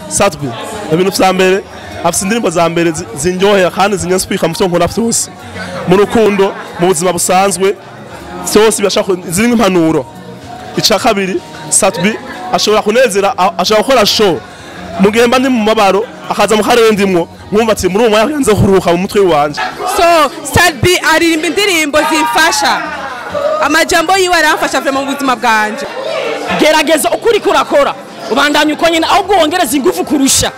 Sat-B ibintu vya mbere afise indirimbo za mbere zinryohera kandi zinyanspika mu vyo nkora vyose, mu rukundo, mu buzima busanzwe vyose birashaka zirimo impanuro. Ica kabiri, Sat-B ashobora kunezera, ashobora gukora show mu gihe mba ndi mu mabaro, akaza mu karere ndimwo, nkumva ati muri uwo mwanya yanze kuruhuka mu mutwe wanje. So Sat-B aririmba indirimbo zimfasha, amajambo yiwe aramfasha vraiment mu buzima bwanje. Gerageza uko uriko urakora, ubandanye uko nyene, ahubwo wongereza ingufu kurusha,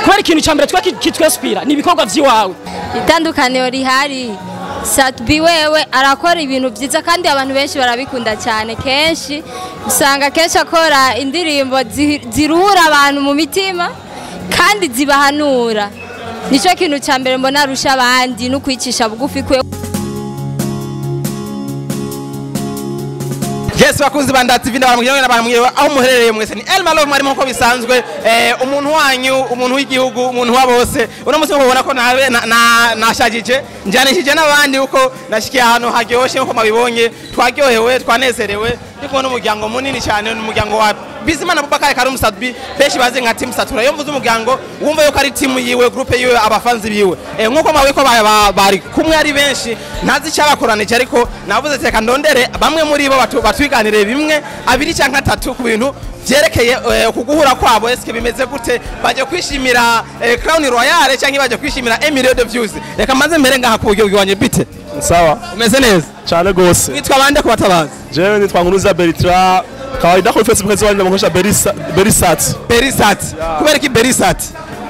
kubera ikintu ca mbere twe kitwespira ni ibikorwa vy'iwawe. Itandukaniro rihari, Sat-B wewe arakora ibintu vyiza kandi abantu benshi barabikunda cyane. Kenshi usanga kenshi akora indirimbo ziruhura abantu mu mitima kandi zibahanura. Nico kintu ca mbere mbona arusha abandi, no kwicisha bugufi kwe. Yes, bakunzi ba Nda TV, ndabaramukije n'abaramukije aho muherereye mwese. Ni Elma Love mwari nkuko bisanzwe, umuntu wanyu, umuntu w'igihugu, umuntu wa bose. Uno munsi mubona ko nabe nashajije, njanishije n'abandi uko nashikiye ahantu haryoshe nkuko mabibonye. Twaryohewe, twanezerewe, ndi kumwe n'umuryango munini cyane, n'umuryango wa Bizimana Abubakar Karume Sat-B, benshi bazi nka Team Satura. Iyo mvuze umuryango wumva yuko ari team yiwe, groupe yiwe, abafanzi biwe. Nkuko mawe ko bari kumwe ari benshi, ntazi icyabakoranije, ariko navuze ati reka ndondere bamwe muri bo batwiganire bimwe abiri canke atatu ku bintu vyerekeye kuguhura kwabo. Eske bimeze gute? Baje kwishimira Crown Royale canke baje kwishimira 1 million de views? Reka maze mbere ngaha ku buryo bw'iwanje. Bite? Sawa. Umeze neza? Cyane gose. Witwa bande ku batabazi? Jewe nitwa Nkuruza Bertrand, kawaida kuri Facebook wanje ndamukoresha Berisa, Berisat. Berisat. Kubera iki Berisat?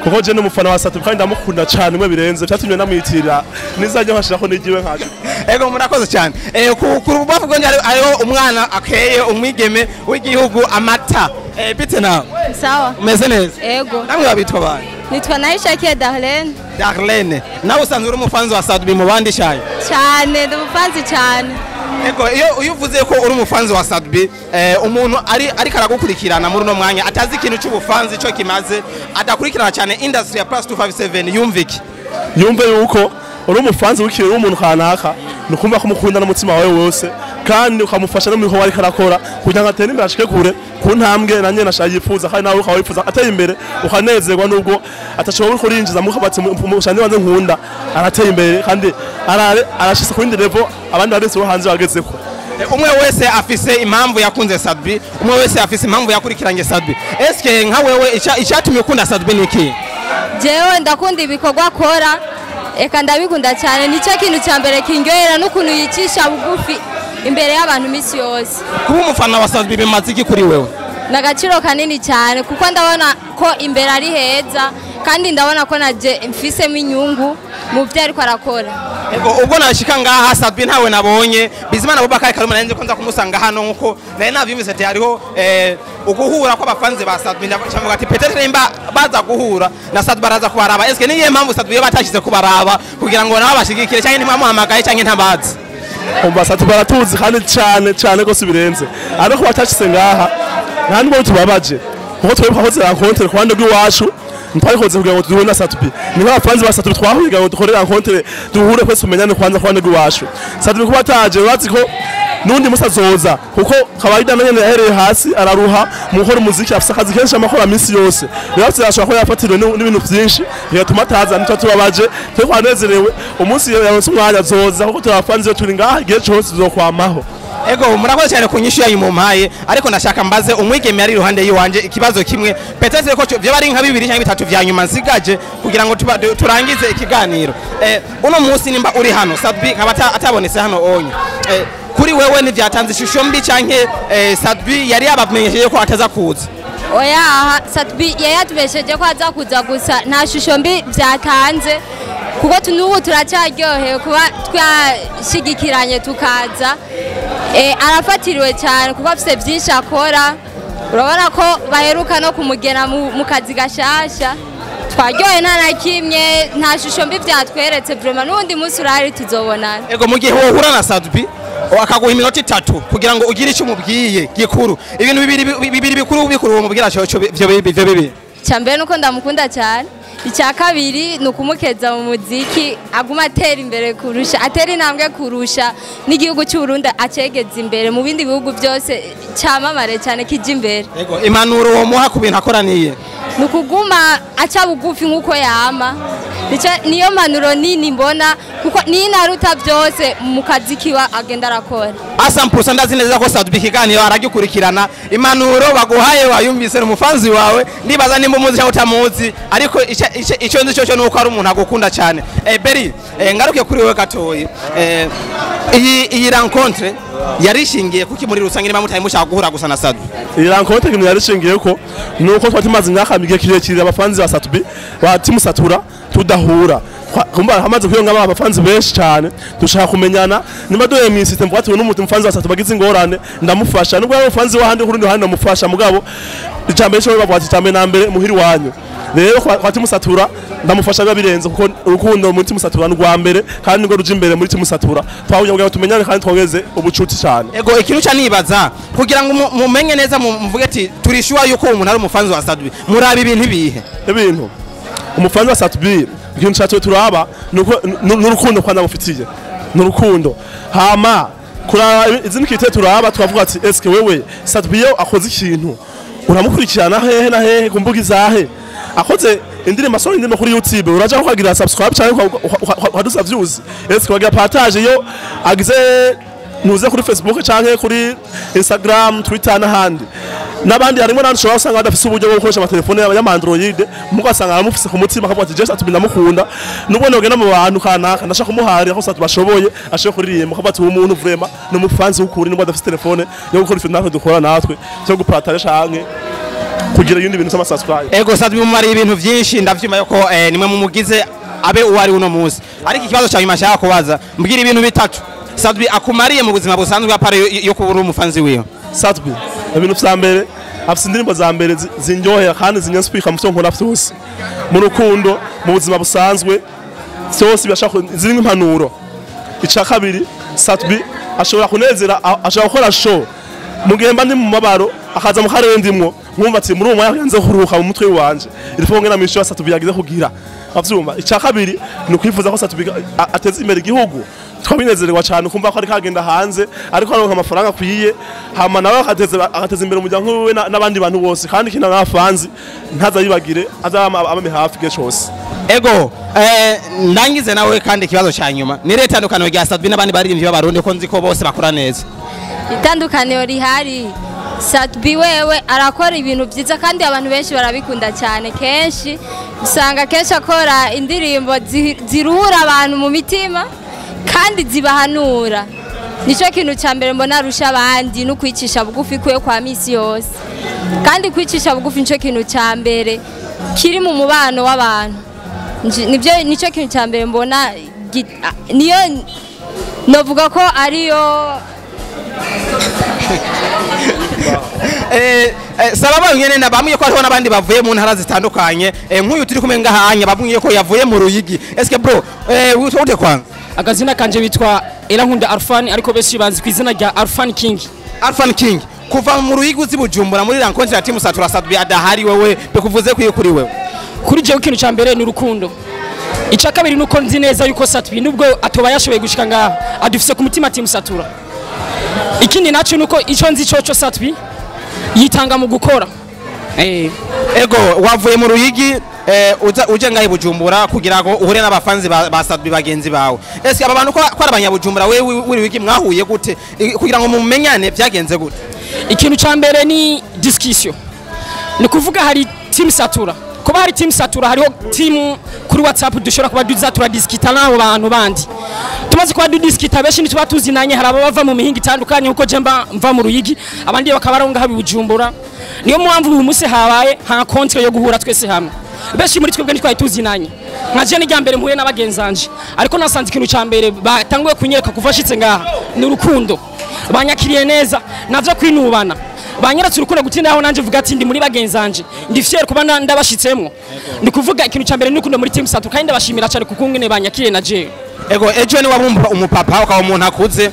Kuko je n'umufana wa Sat-B kandi ndamukunda cyane mwe birenze, vyatumye namwitirira nizajya nkashirako nigiwe nkaje. Ego, murakoze cyane. Ku rubavu rwanje hariho umwana akeye, umwigeme w'igihugu, amata. Bite nawe? Sawa. Umeze neza? Ego. Namwe babitwa bande? Nitwa Nahishakiye Darlene. Darlene, nawe usanzwe uri umufanzi wa Sat-B mu bandi shaye? Cyane, ndi umufanzi cyane. Ego, iyo uvuze ko uri umufanzi wa Sat-B, umuntu ari ariko aragukurikirana muri uno mwanya atazi ikintu cy'ubufanzi cyo kimaze, adakurikirana cyane industry ya Plus 257, yumva iki? Yumve yuko uri umufanzi w'ikintu w'umuntu kanaka, ni ukumva ko umukunda n'umutima wawe wose kandi ukamufasha no mu bikorwa ariko arakora kugira ngo atere imbere, ashike kure ku ntambwe na nyene ashaka yifuza, kandi nawe ukaba wifuza ateye imbere ukanezerwa nubwo atashobora kurinjiza mukabatse mushanje banze nkunda arateye imbere kandi arashitse ku yindi level abandi baretse bo hanze bagezeko. Umwe wese afise impamvu yakunze Sat-B, umwe wese afise impamvu yakurikiranye Sat-B. Eske nka wewe icyatumye ukunda Sat-B ni iki? Jewe ndakunda ibikorwa akora, eka ndabikunda cyane. Nicyo kintu cya mbere kindyohera, n'ukuntu yicisha bugufi imbere y'abantu iminsi yose. Kuba umufana wa Sat-B bimaze iki kuri wewe? Ni agaciro kanini cyane, kuko ndabona ko imbere ari heza kandi ndabona ko naje mfisemo inyungu mu byo ariko arakora. Ego, ubwo nashika ngaha Sat-B ntawe nabonye. Bizimana Abubakar Karume nari nzi ko nza kumusanga hano nkuko nari navyumvise ati hariho uguhura kw'abafanzi ba Sat-B, ndavuga ati peut-être nimba baza guhura na Sat-B baraza kubaraba. Eske niye mpamvu Sat-B yo batashize kubaraba kugira ngo nabo bashigikire, canke ntibamuhamagaye canke ntabazi? Umva, Sat-B baratuzi kandi cyane cyane gose birenze, ariko batashitse ngaha nta nubwo tubabaje, kuko twebwe twakoze rencontre ku ruhande rw'iwacu, ntitwabikoze kugira ngo duhure na Sat-B. Ni nk'abafanzi ba Sat-B twahuye kugira ngo dukore rencontre, duhure twese, tumenyane kwanza ku ruhande rw'iwacu. Sat-B kuba ataje, urazi ko n'undi musi azoza, kuko kawaida na nyene yahereye hasi, araruha mu gukora umuziki, afise akazi kenshi amakora minsi yose. Rero ashobora kuba yafatiriwe n'ibintu vyinshi bigatuma ataza. Nicyo tubabaje, twe twanezerewe. Umunsi yaronse umwanya azoza, kuko turi abafanzi, turi ngaha igihe cose, tuzokwamaho. Ego, murakoze cyane ku nyishu yanyu mumpaye, ariko ndashaka mbaze umwigeme ari iruhande yiwanje ikibazo kimwe, peut-être ko vyoba ari nka bibiri cyangwa bitatu vya nyuma nsigaje kugira ngo turangize ikiganiro. Uno munsi nimba uri hano, Sat-B nkaba atabonetse hano onye, kuri wewe ntivyatanze ishusho mbi, canke Sat-B yari yabamenyesheje ko ataza kuza? Oya, aha Sat-B yari yatubesheje ko aza kuza, gusa nta shusho mbi byatanze, kuko n'ubu turacyaryohewe kuba twashigikiranye tukaza. Arafatiriwe cyane kuko afise byinshi akora. Urabona ko baheruka no kumugena mu kazi gashasha. Twaryohe, nta na kimwe, nta shusho mbi byatweretse vraiment. N'ubundi munsi urahari, tuzobonana. Ego, mu gihe wohura na Sat-B akaguha iminota 3 kugira ngo ugire icyo umubwiye gikuru, ibintu bibiri bibiri bikuru bikuru womubwira cyo cyo, ivyo bibiri? Icya mbere nuko ndamukunda cyane. Icya kabiri ni ukumukeza mu muziki, aguma atera imbere kurusha, atera intambwe kurusha, n'igihugu cy'u Burundi acegeza imbere mu bindi bihugu byose, cyamamare cyane kije imbere. Ego, impanuro wo muha ku bintu akoraniye? Ni ukuguma aca bugufi nk'uko yama. Niyo mpanuro nini mbona, kuko niyo inaruta byose mu kazi kiwa agenda arakora. Asampusa, ndazi neza ko Sat-B ikiganiro aragikurikirana. Impanuro baguhaye wayumvise, umufanzi wawe, ndibaza nimba umuzi cyangwa utamuzi, ariko icyo nzi cyo nuko ari umuntu agukunda cyane. Beri, ngaruke kuri wewe gatoyi. Iyi rencontre yarishingiye kuki muri rusange, niba mutari mushaka guhura gusa na Sat-B? Iyi rencontre ikintu yarishingiye ko nuko twari tumaze imyaka igihe kirekire abafanzi ba Sat-B ba Team Satura tudahura. Kumba hamaze kwiyonga abafanzi benshi cyane, dushaka kumenyana. Nimba duhe mu system bwatuwe n'umuntu umufanzi wa Sat-B bagize ingorane ndamufasha, nubwo ari umufanzi wahandi kurundi ruhande ndamufasha, mugabo icambere cyo bavuga ati icambere na mbere muhiri wanyu. Rero kwa Team Satura ndamufasha biba birenze, kuko urukundo muri Team Satura ni urwa mbere kandi nirwo ruja imbere muri Team Satura. Twahuye kugira ngo tumenyane kandi twongeze ubucuti cyane. Ego, ikintu ca nibaza kugira ngo mumenye neza, muvuge ati turi sure yuko umuntu ari umufanzi wa Sat-B, muraba ibintu ibihe? Ibintu umufanzi wa Sat-B, ikintu cyacu turaba nuko n'urukundo kwanza mufitiye n'urukundo, hama kuraba izindi kite turaba, twavuga ati eske wewe Sat-B iyo akoze ikintu uramukurikirana hehe na hehe, ku mbuga izahe? Akoze indirimbo, asohora indirimbo kuri YouTube, uraja ukagira subscribe cyangwa ukadusa views? Eske wagira partage iyo agize nuze kuri Facebook canke kuri Instagram, Twitter n'ahandi n'abandi? Harimo n'abandi ushobora usanga badafise uburyo bwo gukoresha amatelefone y'ama Android, muko asanga aramufise ku mutima, akavuga ati je Sat-B ndamukunda, nubwo nogenda mu bantu kanaka ndashaka kumuharira ko Sat-B bashoboye ashobora kuririmba, akavuga ati uwo muntu vraiment ni umufanzi w'ukuri, nubwo adafise telefone yo gukora ibintu natwe dukora, natwe cyo gupartage canke kugira ibindi bintu by'ama subscribe. Ego, Sat-B mumariye ibintu byinshi, ndavyuma yuko nimwe mumugize abe uwo ari uno munsi. Ariko ikibazo cya nyuma nshaka kubaza, mbwira ibintu bitatu Sat-B akumariye mu buzima busanzwe, à part yo kuba uri umufanzi wiwe. Sat-B, ibintu vya mbere, afise indirimbo za mbere zinryohera kandi zinyanspika mu vyo nkora vyose, mu rukundo, mu buzima busanzwe, vyose birashaka zirimo impanuro. Ica kabiri, Sat-B ashobora kunezera, ashobora gukora show mu gihe mba ndi mu mabaro, akaza mu karere ndimwo, nkumva ati muri uwo mwanya yanze kuruhuka mu mutwe wanje, il faut ngena mw'ishow Sat-B yagize kugira avyumva. Ica kabiri ni ukwifuza ko Sat-B ateza imbere igihugu, twabinezererwa cyane kumva ko ariko agenda hanze, ariko aronka amafaranga akwiye, hama nawe agateza imbere umuryango wiwe n'abandi bantu bose, kandi kina n'abafanzi ntaza yibagire, azaba abame hafi igihe cose. Ego, ndangize nawe kandi ikibazo cya nyuma: ni irihe tandukaniro rya Sat-B n'abandi baririmbyi b'Abarundi, ko nzi ko bose bakora neza? Itandukaniro rihari, Sat-B wewe arakora ibintu byiza kandi abantu benshi barabikunda cyane. Kenshi usanga kenshi akora indirimbo ziruhura abantu mu mitima kandi zibahanura. Nicyo kintu cya mbere mbona arusha abandi, no kwicisha bugufi kwe kwa misi yose. Kandi kwicisha bugufi nicyo kintu cya mbere kiri mu mubano w'abantu. Nibyo, nicyo kintu cya mbere mbona niyo novuga ko ariyo. Saba bonyene na bamwe ko hariho n'abandi bavuye mu ntara zitandukanye. Nk'uyu turi kumwe ngahanya bamwe ko yavuye mu Ruyigi. Eske bro, witwa ute kwanza? Akazina kanje bitwa Erankunda Arfan, ariko benshi banzi ku izina rya Arfan King. Arfan King, kuva mu Ruyigi uzi Bujumbura muri rencontre ya Team Satura, Sat-B adahari, wewe bekuvuze kuyo kuri wewe? Kuri jewe ikintu cya mbere ni urukundo. Icya kabiri nuko nzi neza yuko Sat-B nubwo atoba yashoboye gushika ngaha, adufise ku mutima Team Satura. Ikindi naco nuko ico nzi coco, Sat-B yitanga mu gukora. Ego, wavuye mu Ruyigi, uza uje ngahe Bujumbura kugira ngo uhure n'abafanzi ba Sat-B bagenzi bawe. Ese aba bantu ko ari abanyabujumbura, wewe uri Ruyigi, mwahuye gute? Kugira ngo mumenyane byagenze gute? Ikintu cya mbere ni discussion, ni kuvuga hari Team Satura, kuba hari Team Satura, hariho team kuri WhatsApp dushobora kuba duza turadiskita n'abo bantu bandi. Tumaze kuba dudiskita, benshi ntituba tuzinanye, hari abava mu mihinga itandukanye, kuko je mba mva mu Ruyigi, abandi bakaba ari ngaha i Bujumbura. Niyo mpamvu uyu munsi habaye rencontre yo guhura twese hamwe. Benshi muri twebwe ntitwari tuzinanye, nka je ni rya mbere mpuye n'abagenzanje, ariko nasanze ikintu cya mbere batanguye kunyereka kuva ashitse ngaha ni urukundo. Banyakiriye neza, navyo kwinubana, banyeretse urukundo gutinda aho nanje vuga ati ndi muri bagenzanje, ndi fier kuba ndabashitsemwo. Ndi kuvuga ikintu cya mbere ni urukundo muri Team Satura, kandi ndabashimira cyane kuko ngene banyakiriye na jewe. Ego, ejo ni wabumva umupapa, ukaba umuntu akuze,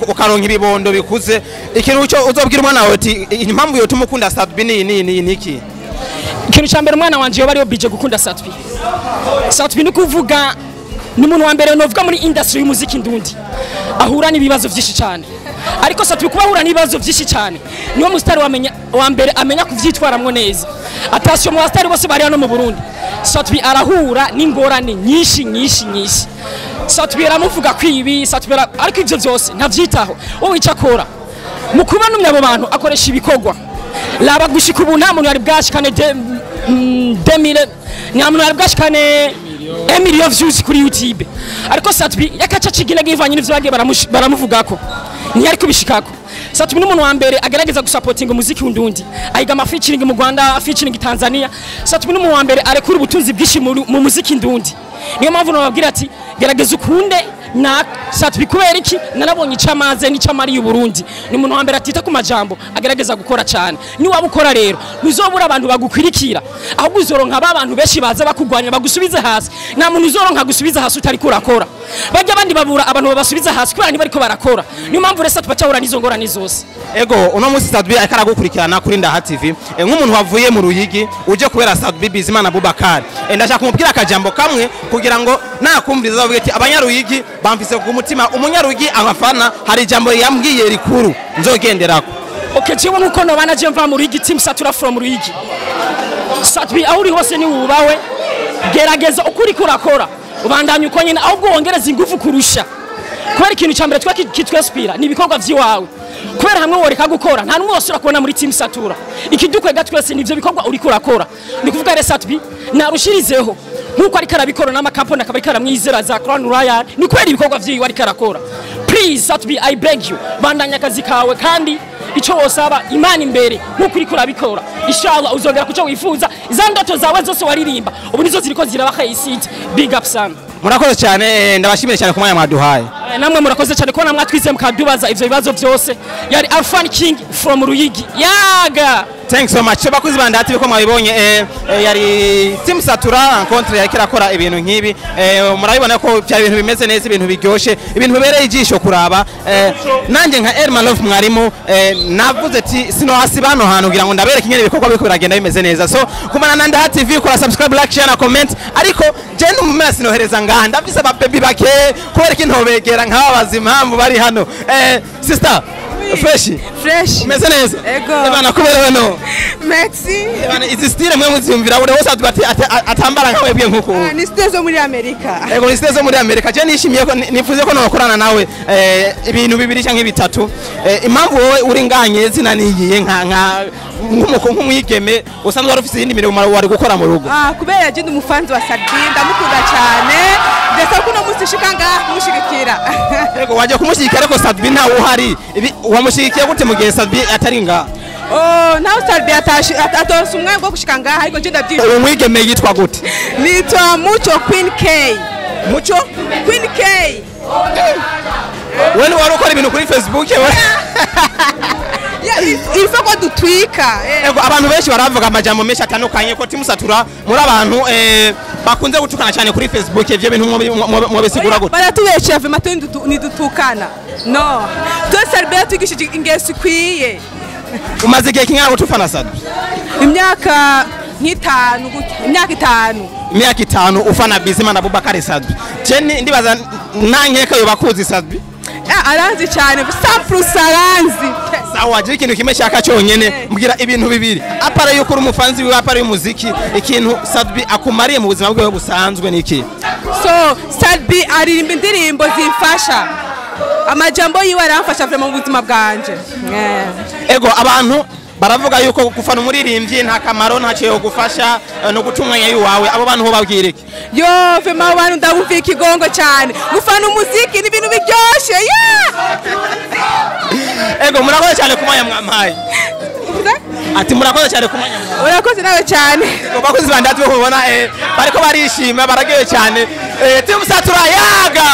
ukaronka ibibondo bikuze, ikintu cyo uzobwira umwana wawe ati impamvu yotuma ukunda Sat-B ni ni ni niki? Ikintu Ikintu cya mbere, umwana wanje yoba ariyo bije gukunda Sat-B. Sat-B ni kuvuga ni umuntu wa mbere novuga muri industry y'umuziki ndundi ahura n'ibibazo byinshi cyane, ariko Sat-B kuba ahura n'ibibazo byinshi cyane, niwe musitari wamenya wa mbere amenya kuvyitwaramwo neza. Atasiyo, mu basitari bose bari hano mu Burundi, Sat-B arahura n'ingorane nyinshi nyinshi nyinshi. Sat-B aramuvuga kwibi, Sat-B ariko ivyo byose ntavyitaho. Wowe icyo akora mu kuba numye abo bantu, akoresha ibikorwa. Laba gushika ubu nta muntu yari bwashikane 2000, nta muntu yari bwashikane 1 million views kuri YouTube, ariko Sat-B yakaca cigina givanye n'ivyo bagiye baramuvugako, ntiyari kubishikako. Sat-B ni umuntu wa mbere agerageza gusapotinga umuziki w'undundi, ayiga ama featuring mu Rwanda, featuring Tanzania. Sat-B ni umuntu wa mbere arekura ubutunzi bwinshi mu muziki ndundi. Niyo mpamvu nababwira ati gerageza ukunde na Sat-B. Kubera iki? Narabonye icyo amaze n'icyo amariye Uburundi. Ni umuntu wa mbere atita ku majambo, agerageza gukora cyane. Niwaba ukora rero, ntuzobura abantu bagukwirikira, ahubwo uzoronka ba bantu benshi baza bakugwanya, bagusubize hasi. Nta muntu uzoronka gusubiza hasi utari kurakora. Bajya abandi babura abantu babasubiza hasi kubera ntibariko barakora. Niyo mpamvu rero Sat-B acahura n'izo ngorane zose. Ego, uno munsi Sat-B ariko aragukurikirana kuri Ndaha TV. Nk'umuntu wavuye mu Ruyigi uje kubera Sat-B Bizimana Abubakar, ndashaka kumubwira akajambo kamwe kugira ngo nakumviriza avuge ati abanyaruyigi bamfise ku mutima, umunyaruyigi abafana, hari ijambo yambwiye rikuru nzogenderako. Okay, jewe nkuko nobana je mva mu Ruyigi, team Satura from Ruyigi. Sat-B, aho uri hose ni wubawe, gerageza uko uriko urakora, ubandanye uko nyene, ahubwo wongereza ingufu kurusha, kubera ikintu cya mbere twa kitwespira ni ibikorwa vy'iwawe. Kubera hamwe woreka gukora, nta n'umwe wasubira kubona muri team Satura. Ikidukwega twese nivyo bikorwa uriko urakora. Ni kuvuga rero Sat-B narushirizeho nkuko ariko arabikora, n'amakampani akaba ariko aramwizera za Crown Royal, ni kubera ibikorwa vyiwe ariko arakora. Please Sat-B, I beg you, bandanya akazi kawe, kandi icyo wosaba Imana imbere, nkuko uriko urabikora, inshallah uzongera kuco wifuza. Za ndoto zawe zose waririmba ubu nizo ziriko ziraba réussite. Big up sana. Murakoze cyane, ndabashimiye cyane ku mwanya mwaduhaye. Namwe murakoze cyane kubona mwatwize mukadubaza ivyo bibazo byose. Yari Alfan King from Ruyigi, yaga. Thanks so much. Bakuzi ba Ndaha TV, ko mwabibonye, yari Team Satura rencontre yariko irakora ibintu nk'ibi. Murabibona ko byari ibintu bimeze neza, ibintu biryoshe, ibintu bibereye ijisho kuraba. Nanjye nka Elma Love mwarimu, navuze ati sino hasi bano hantu kugira ngo ndabereke ingene ibikorwa biriko biragenda bimeze neza. So kumana na Ndaha TV, kora subscribe, like, share na comment. Ariko je ndumumera sinohereza ngaha, ndafise aba baby bake, kubera ko intobegera nkababaza impamvu bari hano. Sister, fresh? Fresh. Umeze neza? Ego. Ebana, kuberewe no. Merci. Ebana, izi style mwe muziyumvira buri wese ati atambara nka webwe nkuko. Ah, ni style zo muri Amerika. Ego, ni style zo muri Amerika. Je nishimiye ko nifuze ko nokorana nawe ibintu bibiri canke bitatu. Impamvu wowe uri nganye zina niyiye nka nk'umwigeme usanzwe wari ufise iyindi mirimo wari gukora mu rugo? Ah, kubera je ndi umufanzi wa Sat-B, ndamukunda cyane. Ndetse ko uno munsi shika ngaha kumushigikira. Ego, waje kumushyigikira, ariko Sat-B ntawe uhari. Ibi wamushyigikiye gute mu gihe Sat-B atari ngaha? Oh, nawe Sat-B atashi atonse umwanya wo gushika ngaha, ariko je ndabyishimiye. Uwo mwigeme yitwa gute? Nitwa Muco Queen K. Muco Queen K. We ni wari ukora ibintu kuri Facebook we? Yeah, il faut ko dutwika. Ego, abantu benshi baravuga amajambo menshi atandukanye ko Team Satura muri abantu bakunze gutukana cyane kuri Facebook. Ivyo bintu mwobisigura gute? Baratubesha vraiment, twe ntidutukana. No. Twe Sat-B yatwigishije ingeso ikwiye. Umaze igihe kingana gute ufana Sat-B? Imyaka nk'itanu gutya, imyaka 5. Imyaka 5 ufana Bizimana Abubakar Sat-B. Je ndibaza nankeka yo bakuzi Sat-B. Ah, aranzi cyane, 100% aranzi. Sawa, je ikintu kimwe shaka cyonyene, mbwira ibintu bibiri à part yuko uri umufanzi wiwe, à part y'umuziki, ikintu Sat-B akumariye mu buzima bwiwe busanzwe niki? So Sat-B aririmba indirimbo zimfasha, amajambo yiwe aramfasha vraiment mu buzima bwanje. Ego, abantu baravuga yuko gufana umuririmbyi nta kamaro, ntacyo yogufasha, no guta umwanya wawe. Abo bantu ho babwira iki? Yo, vraiment abantu ndabumviye ikigongo cyane. Gufana umuziki ni ibintu biryoshe, yeah! Ego, murakoze cyane ku mwanya mwampaye. Uvuze? Ati murakoze cyane ku mwanya mwampaye. Urakoze nawe cyane. Ego, bakozi ba Ndaha TV, kubona bariko barishima, baragewe cyane. Team Satura, yaga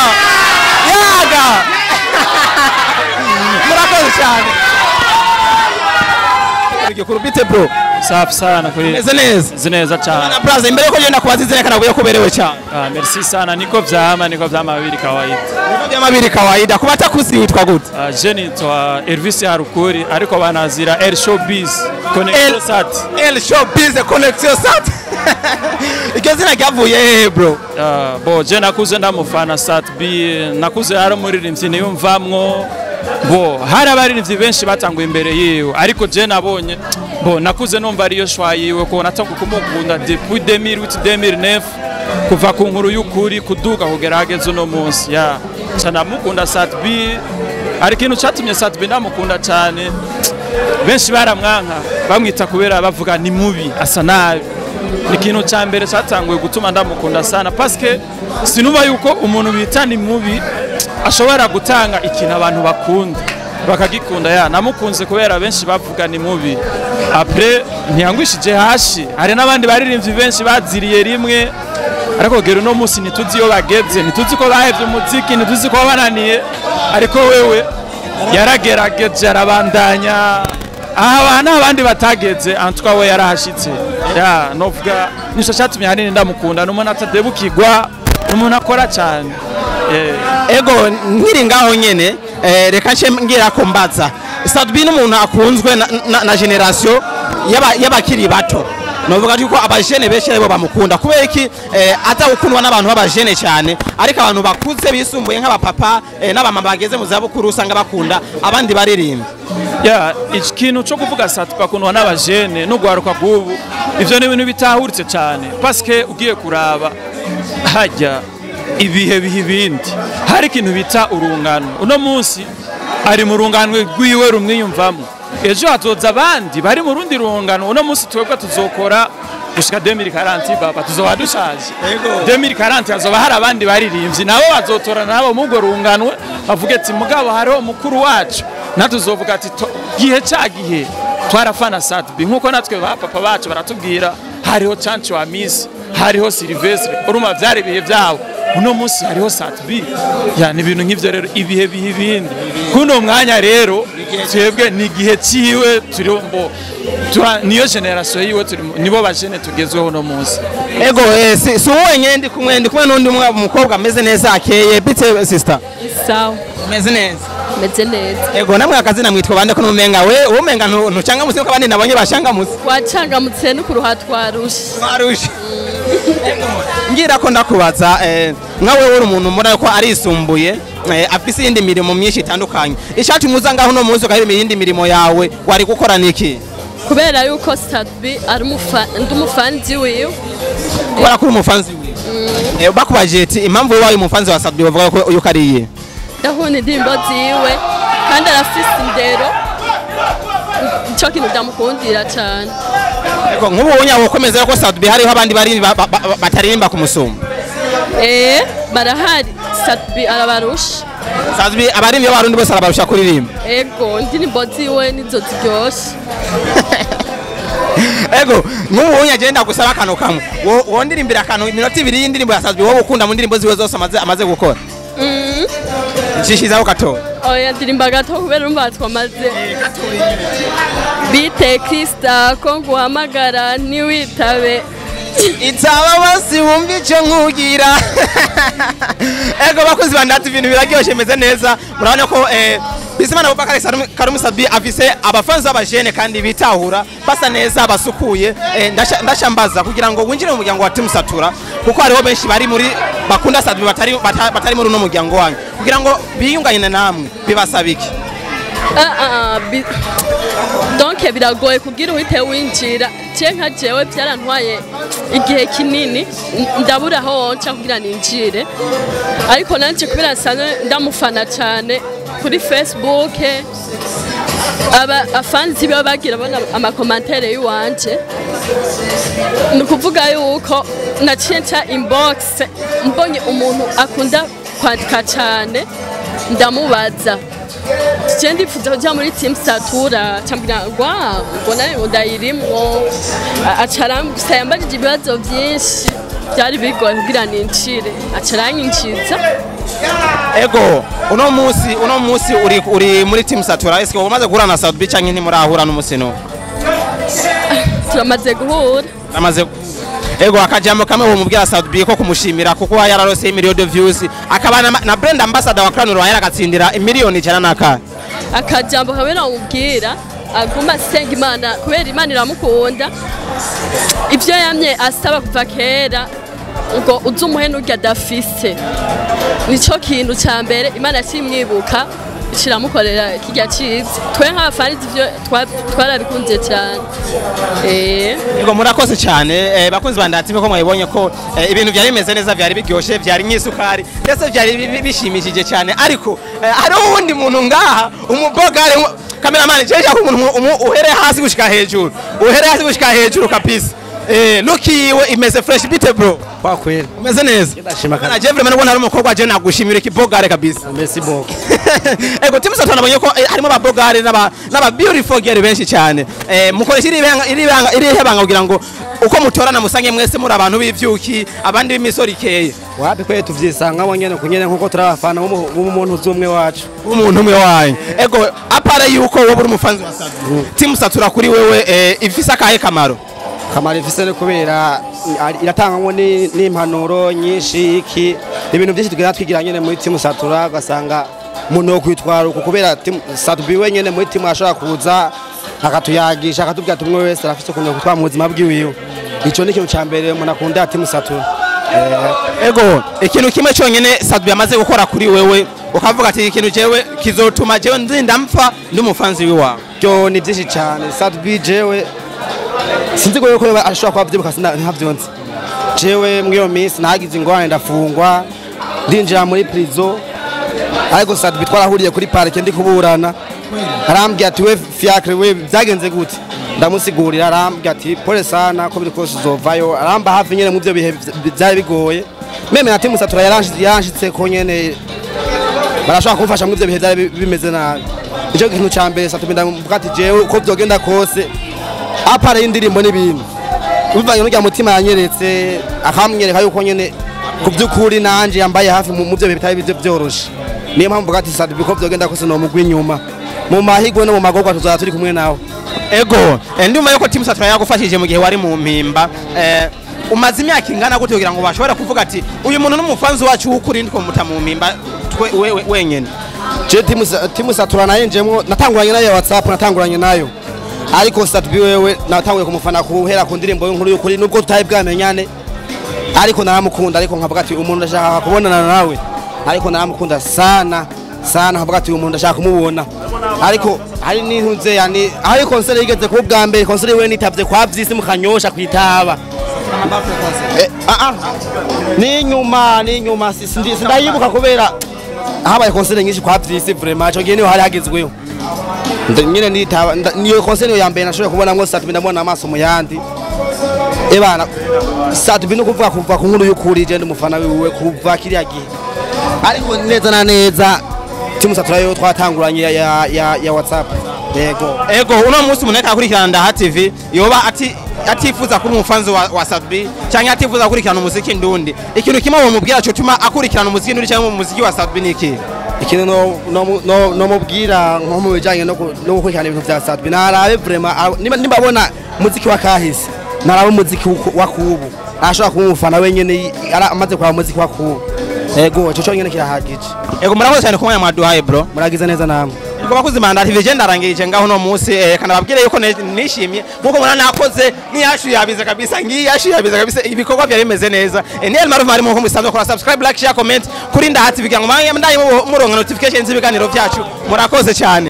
yaga, murakoze cyane. gikuru. Bite bro? Safi sana kweli. Meze neza. Zineza cyane. Na brother, imbere ko genda kubaza izina kana kuberewe cyane. Ah, merci sana, niko vyama bibiri kawaida. Niko vyama bibiri kawaida. Kuba takuzi witwa gute? Ah, je nitwa Elvis Harukuri ariko banazira El Showbiz Connection Sat. El Showbiz Connection Sat. Iryo zina ryavuye hehe bro? Ah, bo je nakuze ndamufana Sat B, nakuze ari umuririmbyi niyumvamwo. Bo hari abaririmbyi benshi batanguye imbere yiwe ariko je nabonye bo nakuze numva ariyo shwa yiwe ko natanga kumukunda depuis 2008 2009 kuva ku nkuru y'ukuri kuduga kugerageza uno munsi ya cyane Sat B. Ari kintu cyatumye Sat B ndamukunda cyane, benshi baramwanka bamwita kubera bavuga ni mubi asa nabi. Ni kintu cya mbere cyatanguye gutuma ndamukunda sana parce sinumva yuko umuntu bita ni mubi ashobora gutanga ikintu abantu bakunda bakagikunda. Ya namukunze kubera benshi bavuga ni mubi, après ntiyangwishije hashi. Hari n'abandi baririmbyi benshi baziriye rimwe ariko gero no munsi ntituzi iyo bageze, ntituzi ko bahevye umuziki, ntituzi ko bananiye, ariko wewe yaragerageje arabandanya aha n'abandi batageze, antwa we yarahashitse. Ya novuga nico cyatumye hanini ndamukunda, n'umuntu atadebukirwa, n'umuntu akora cyane. Ego nkiri ngaho nyene, reka nce ngira ko mbaza Sat B n'umuntu akunzwe na generation y'abakiri bato. Novuga yuko abajene benshi aribo bamukunda. Kubera iki aza gukundwa n'abantu b'abajene cyane, ariko abantu bakuze bisumbuye nk'abapapa n'abamama bageze mu zabukuru usanga bakunda abandi baririmba. Ya ikintu cyo kuvuga Sat B akundwa n'abajene no gwaruka bw'ubu, ivyo ni ibintu bitahuritse cyane parce que ugiye kuraba hajya ibihe bihe ibindi. Hari ikintu bita urungano, uno munsi ari mu rungano rwiwe rumwiyumvamo, ejo hazoza abandi bari mu rundi rungano. Uno munsi twebwe tuzokora gushika 2040 baba tuzoba dushaje. 2040 hazoba hari abandi baririmbyi nabo bazotora nabo mu rungano bavuge ati mugabo hariho mukuru wacu, natuzovuga ati gihe cya gihe twarafana Sat B nkuko natwe ba papa bacu baratubwira hariho Chancho wa Miss, hariho Silvestre, urumva byari ibihe byabo. Uno munsi hariho Sat B. Ya ni ibintu nk'ivyo rero, ibihe bihe ibindi. Kuno mwanya rero twebwe ni gihe ciwe turi mbo niyo generation yiwe turi nibo bajene tugezweho no munsi. Ego si wenyene ndi kumwe n'undi mukobwa ameze neza akeye. Bite sister? Sawa. Meze neza. Meze neza. Ego namwe akazina mwitwa bande ko numenga we umenga ntucangamutse ko abandi nabonye bashangamutse. Wacangamutse n'ukuruha twarushe. Twarushe. Ngira ko ndakubaza nkawe uri umuntu mbona ko arisumbuye afise iyindi mirimo myinshi itandukanye, ishati muza ngaho no munsi ukahira iyindi mirimo yawe wari gukora niki? Kubera yuko Sat B ari umufanzi wiwe. Kubera ko umufanzi wiwe. Bakubaje ati impamvu wabaye umufanzi wa Sat B bavuga ko uyu kariye. Ndahona indirimbo ziwe kandi arafise indero, ico kintu ndamukundira cyane. Ego nkubu wonya wokomeza ko Sat B hariho abandi bari bataririmba ku musumba. Barahari, Sat B arabarusha. Sat B abarimvyi b'abarundi bose arabarusha kuririmba. Ego indirimbo ziwe nizo ziryoshe. Ego nkubu wonya agenda gusaba akantu kamwe wondirimbira akantu iminota ibiri y'indirimbo ya Sat B wowe ukunda mu ndirimbo ziwe zose amaze gukora. Nshishizaho gato. Oya ndirimba gato kubera urumva twamaze. Bite Krista ko nguhamagara ntiwitabe. Itaba basi wumva icyo nkugira. Ego bakozi bandatu ibintu biraryoshe meze neza. Murabona ko Bizimana Abubakar Karume Sat B afise abafanzi b'abajene kandi bitahura basa neza basukuye. Ndashambaza kugira ngo winjire mu muryango wa Team Satura kuko hariho benshi bari muri bakunda Sat B batari muri uno muryango wanyu, kugira ngo biyunganye namwe bibasaba iki? Donc biragoye kugira uhite winjira. Je nka jewe byarantwaye igihe kinini ndabura aho nca kugira ninjire, ariko nanje kubera nsanzwe ndamufana cyane kuri Facebook, aba afanzi baba bagira bona amakomantere yiwanje, ni kuvuga yuko naciye nca inbox mbonye umuntu akunda kwandika cyane ndamubaza je ndifuza kuja muri Team Satura, cambira ngo nawe ndayirimwo, acara yambajije ibibazo byinshi byari bigoye kugira ninjire, acaranyinjiza. Ego uno munsi uri muri Team Satura, eske umaze guhura na Sat B canke ntimurahura n'umusi no? Turamaze guhura. Amaze. Ego akajambo kamwe umubwira Sat-B ko kumushimira kuko yararose million de views, akaba na brand ambassador wa Crown Royal agatsindira miliyoni 101. Akajambo kamwe namubwira, aguma asenga Imana kubera Imana iramukunda. Ivyo yamye asaba kuva kera ngo uzumuhe n'urya adafise, nico kintu ca mbere Imana yakimwibuka kiramukorera kirya ciza. Twe nk'abafarizi ivyo twarabikunze cyane. Ego murakoze cyane, bakunzi bandatime ko mwabibonye ko ibintu byari bimeze neza, byari biryoshe, byari nk'isukari, ndetse byari bishimishije cyane. Ariko hariho uwundi muntu ngaha, umubogare cameraman, jeje ko umuntu uhere hasi gushika hejuru, uhere hasi gushika hejuru kabisa. Look yiwe imeze fresh. Bite bro? Kwa kweli umeze neza. Ndashima kabisa. Na Jeffrey mwana ari umukobwa, je nagushimira ikibogare kabisa. Merci beaucoup. Ego timu satana nabonye ko harimo ababogare n'aba beautiful girl benshi cyane. Mukoresha iri hebanga kugira ngo uko mutorana musange mwese muri abantu b'ivyuki, abandi b'imisori ikeye. Wapi kwe tuvyisanga wonyene kunyene nkuko turabafana w'umuntu uzumwe wacu. Umuntu umwe wanyu. Ego apare yuko wowe uri umufanzi wa Sat-B. Timu Satura kuri wewe ifise akahe kamaro? Kamaro ifise kubera iratangwa n'impanuro nyinshi, iki ibintu byinshi tugenda twigira nyene muri Timu Satura, ugasanga umuntu wo kwitwara uko kubera Sat-B wenyene muri timu ashobora kuza akatuyagisha akatubwira tumwe wese arafise ukuntu kwitwara mu buzima bwiwiwe. Ico ni ikintu ca mbere umuntu akunda Timu Satura. Ego ikintu kimwe cyonyene Sat-B yamaze gukora kuri wewe ukavuga ati ikintu jewe kizotuma jewe nzinda mpfa ndi umufanzi wiwawe? Byo ni byinshi cyane. Sat-B jewe sinzi ko yuko ashobora kuba avyibuka, ntavyonzi. Jewe muri iyo minsi nagize ingorane, ndafungwa, ndinjira muri prison, ariko Sat-B twarahuriye kuri parike ndi kuburana, arambwira ati we Fiacre we byagenze gute? Ndamusigurira, arambwira ati pole sana ko biri kose uzovayo, aramba hafi nyene mu byo bihe byari bigoye. Meme na Timu Satura yaranshitse ko nyene barashobora kumfasha mu byo bihe byari bimeze nabi. Ico kintu ca mbere Sat-B ndamuvuga ati jewe uko byogenda kose apara y'indirimbo n'ibintu bivanye n'urya mutima yanyeretse, akamwereka yuko nyene ku by'ukuri nanje yambaye hafi mu byo bitari byo byoroshe. Niyo mpamvu mvuga ati Sat-B ko byogenda kose no mugwi inyuma, mu mahigwe no mu magorwa tuzaba turi kumwe nawe. Ego ndumva yuko Timu Satura yagufashije mu gihe wari mu mpimba. Umaze imyaka ingana gute kugira ngo bashobore kuvuga ati uyu muntu n'umufanzi wacu w'ukuri ndiko muta mu mpimba wenyene? Je Timu Satura nayinjemwo natanguranye nayo WhatsApp, natanguranye nayo, ariko Sat-B wewe natanguye kumufana kuhera ku ndirimbo y'inkuru y'ukuri, nubwo tutari bwamenyane ariko naramukunda, ariko nkavuga ati umuntu ndashaka kubonana nawe, ariko naramukunda sana sana, nkavuga ati umuntu ndashaka kumubona. Ariko hari n'intuze yani hari concert yigeze kuba bwa mbere, concert we nitavye kwa vyisi mu Kanyosha kwitaba. Ni nyuma sindayibuka kubera habaye concert nyinshi kwa vyisi vraiment, ico gihe niho hari hagezweho. Nyine nitaba niyo concert ya mbere nashoboye kubona ngo Sat-B ndamubona amaso mu yandi. Ebana Sat-B no kuvuga kuva ku nkuru y'ukuri, je ndi umufana wiwe kuva kiriya gihe. Ariko neza na neza Timu Satura yo twatanguranye ya WhatsApp. Yego. Ego uno munsi umuntu akurikirana Ndaha TV yoba atifuza kuba umufanzi wa Sat-B cyangwa atifuza gukurikirana umuziki ndundi, ikintu kimwe womubwira cyo tuma akurikirana umuziki ndundi cyangwa umuziki wa Sat-B ni iki? Ikintu no mubwira nko mu bijanye no gukurikirana ibintu vya Sat-B, narabe vraiment nimbabona umuziki wa kahise, narabe umuziki wa kubu, ashobora kuba umufana wenyene amaze kuraba umuziki wa kubu. Ego ico cyonyene kirahagije. Ego murakoze cyane kumwe mwaduhaye bro. Muragize neza namwe. Ego bakuzi Manda TV je ndarangirije ngaho no munsi, kana babwire yuko nishimye nkuko mwana nakoze niyashu yabize kabisa, ngiyashu yabize kabisa, ibikorwa byari bimeze neza. Ni El Maruf marimo nko musanzwe kora subscribe, like, share, comment kuri Ndaha TV kugira ngo ndaye muronka notifications z'ibiganiro byacu. Murakoze cyane.